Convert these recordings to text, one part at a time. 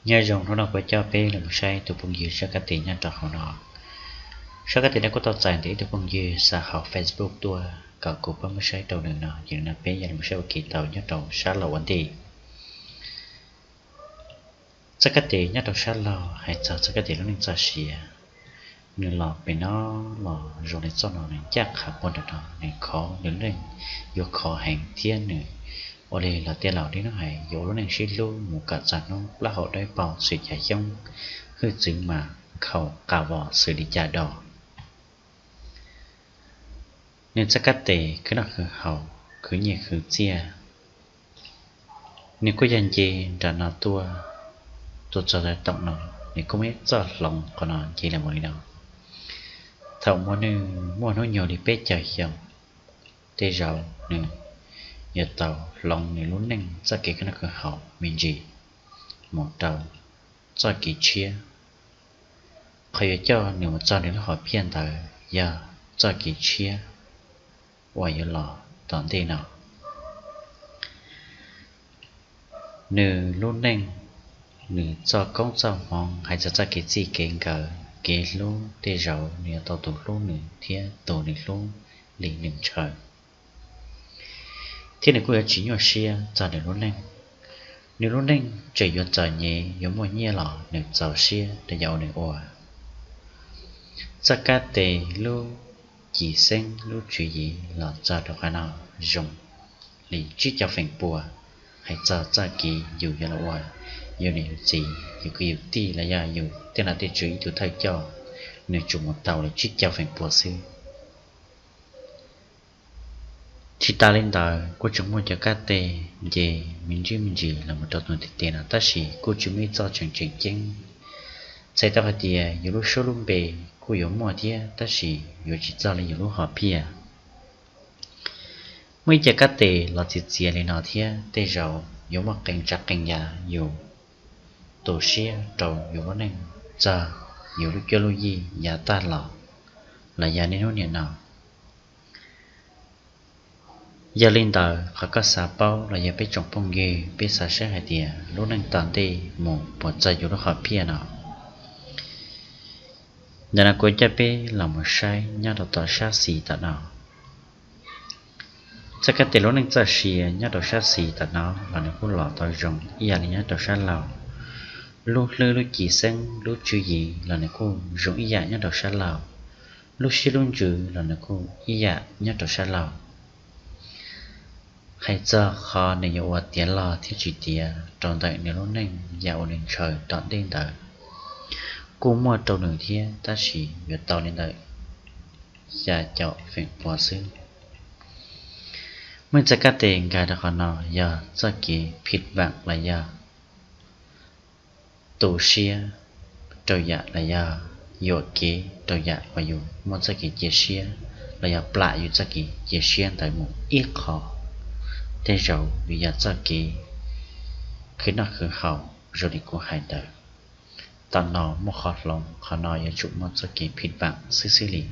Nyob zoo, hnub no kuv coj peb los saib tus phooj ywg Txoj Kab Tes nyob rau hauv no. Txoj Kab Tes no kuj tau txais ntawm ib tug phooj ywg xa hauv Facebook tuaj kom kuv pab muab saib rau nws no, ces nim no peb yuav los saib ua ke tau nyob rau sab laug ua ntej. Txoj Kab Tes nyob rau sab laug hais txog Txoj Kab Tes lub neej txoj sia. Nws los pem no los zoo li txoj no, nws ncaj qha puag nram no, nws khov, nws lub neej yuav khov heev thiab nws ua li los tej laus li no hais yuav ua lub neej sib hlub mus kom txog hnub plaub hau dawb paug xwm cas xyoob, hwj txwv mas khaum qas vos xws li cas dos. Nws Txoj Kab Tes khwv noj khwv haus, khwv nyiaj khwv txiaj. Nws kuj yog nce nram no tuaj, tuaj txog tom no, nws kuj muaj ib txoj hloov qhov no nce los mus li no. Thaum uas nws muaj hnub nyoog li peb caug xyoo, tej zaum nws yuav tau hloov nws lub neej txoj kev khwv noj khwv haus me ntsis mus rau txoj kev tshiab. Qhov yuav coj nws mus txog nws lub hom phiaj ntawd yog txoj kev tshiab uas yuav los tom ntej no. Nws lub neej, nws txoj koob txoj hmoov, hais txog txoj kev txij kev nkawm kev hlub, tej zaum nws yuav tau tus hlub nws thiab tus nws hlub li nws ntshaw, thiab nws kuj yuav tsis nyuaj siab txog nws lub neej. Nws lub neej tseem yuav txom nyem, yuav muaj nyiaj los nws txaus siab rau yam uas nws ua. Txoj Kab Tes lub cim xeeb lub tswv yim los txog rau qhov no zoo li tsib caug feem pua. Hais txog txoj kev yus yuav los ua yus niam yus txiv, yus kwv yus tij los yog yus tej nom tej tswv ib tug thawj coj, nws tsuas mus tau li tsib caug feem pua xwb. Tsis tas li ntawd kuj tseem muaj cov kab tes nce me ntsis me ntsis los mus rau tus ntiv tes no, tab sis kuj tsis muaj ib txoj tseem tseem ceeb. Txhais tau hais tias yus lub suab lub npe kuj yuav muaj thiab, tab sis yuav tsis txog li yus lub hom phiaj. Muaj ib co kab tes los txiav txiav li no thiab, tej zaum yuav muaj qee tsav qee yam yus tu siab rau yus lub neej txog yus lub cuab lub yig yav tag los, los yog niaj hnub niam no. Yog li ntawd, qhov koj xav paub los yog peb tsoom phooj ywg peb xav saib hais tias lub neej tom ntej mus puas txog yus lub hom phiaj no, ntawm no kuv coj peb los mus saib nyob rau tom sab xis tom no. Txoj kab tes lub neej txoj sia nyob rau sab xis tom no los nws kuj los tau zoo ib yam li nyob rau sab laug. Lub hlwb lub cim xeeb lub tswv yim los nws kuj zoo ib yam nyob rau sab laug. Lub siab lub ntsws los nws kuj ib yam nyob rau sab laug. Hais txog qhov nws yuav ua tiav log thiab tsis tiav rau ntawm nws lub neej yam uas nws ntshaw tom ntej ntawd, kuj muaj rau nws thiab, tab sis yuav tau li ntawm xya caum feem pua xwb. Muaj txoj kab tes nkag rau qhov no yog txoj kev phij vam los yog tu siab rau yam los yog yuam kev rau yam uas yus muaj txoj kev cia siab los yog plam yus txoj kev cia siab ntawd mus ib qho. Tej zaum yus yog txoj kev khwv noj khwv haus zoo li kuv hais ntawd, tom no muaj qhov hloov, qhov no yuav tsum muaj txoj kev phij vam xwb xwb li.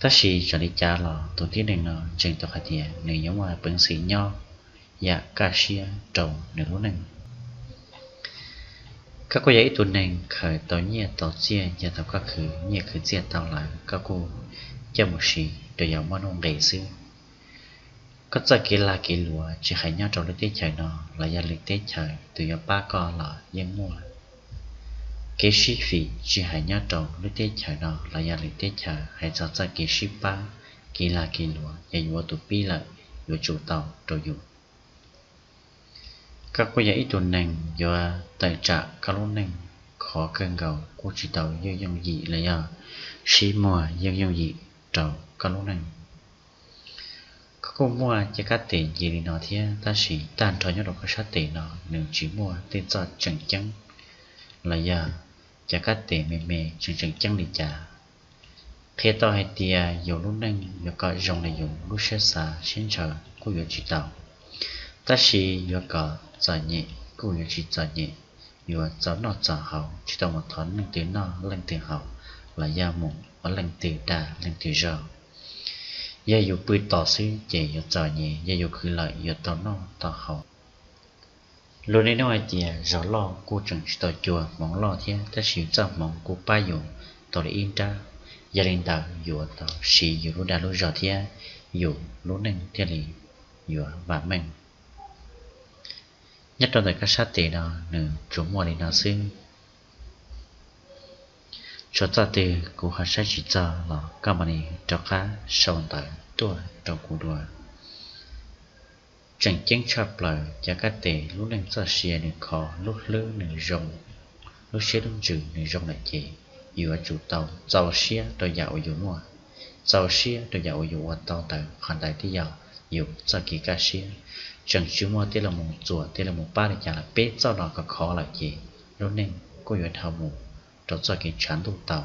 Tab sis txawm li cas los tus tib neeg no ntseeg tau hais tias nws yuav muaj peev xwm nyob yam kaj siab rau nws lub neej. Koj kuj yog ib tug neeg khaws tau nyiaj tau txiaj, yog thaum koj khwv nyiaj khwv txiaj tau lawm koj kuj coj mus siv rau yam muaj nuj nqis xwb. Koj txoj kev lag kev luam tsis hais nyob rau lub teb chaws no los yog lwm teb chaws, tus yuav pab koj los yeej muaj. Kev sib fim tsis hais nyob rau lub teb chaws no los yog lwm teb chaws, hais txog txoj kev sib pab, kev lag kev luam, yog yuav tus pib lawm yuav tsum tau rau yus. Koj kuj yog ib tug neeg yuav tawm tsam koj lub neej khov kawg nkaus, kuj tsis tau yooj yooj yim los yog sib muag yooj yooj yim rau koj lub neej. Koj kuj muaj cov kab tes nce li no thiab, tab sis tag nrho nyob rau koj sab tes no nws tsis muaj tej txoj tseem ceeb los yog cov kab tes me me tseem tseem ceeb li cas. Qhia tau hais tias yus lub neej yuav kom zoo li yus lub siab xav siab ntshaw kuj yuav tsis tau, tab sis yuav kom txom nyem kuj yuav tsis txom nyem, yuav txaus noj txaus haus, tsis tau mus thov leej twg noj leej twg haus los yog mus ua leej twg dag leej twg zog. Yog yus pw tos xwb ces yuav txom nyem, yog yus khwv lawm yuav tau noj tau haus. Lub neej nyob hais tias zog loj kuj tseem tsis tau cuag hmoov loj thiab, tab sis txoj hmoov kuj pab yus tau li ib nrab. Yog li ntawd yuav tau siv yus lub dag lub zog thiab yus lub neej thiaj li yuav vam meej. Nyob rau ntawm koj sab tes no nws tsuas muaj li no xwb. Tshuav txoj twg kuv ho saib tsis txog los koj mam li rov qab sau ntawv tuaj rau kuv dua. Tseem ceeb tshaj plaws cov kab tes lub neej txoj sia nws khov, lub hlwb nws zoo, lub siab lub ntsws nws zoo lawm ces yuav tsum tau txaus siab rau yam uas yus muaj, txaus siab rau yam uas yus ua tau ntawd, qhov ntawd thiaj yog yus txoj kev kaj siab. Tseem tsis muaj tej los mus txuas tej los mus pab li cas lawm, peb txoj no khov khov lawm ces lub neej kuj yuav dhau mus rau txoj kev tshav ntuj tau.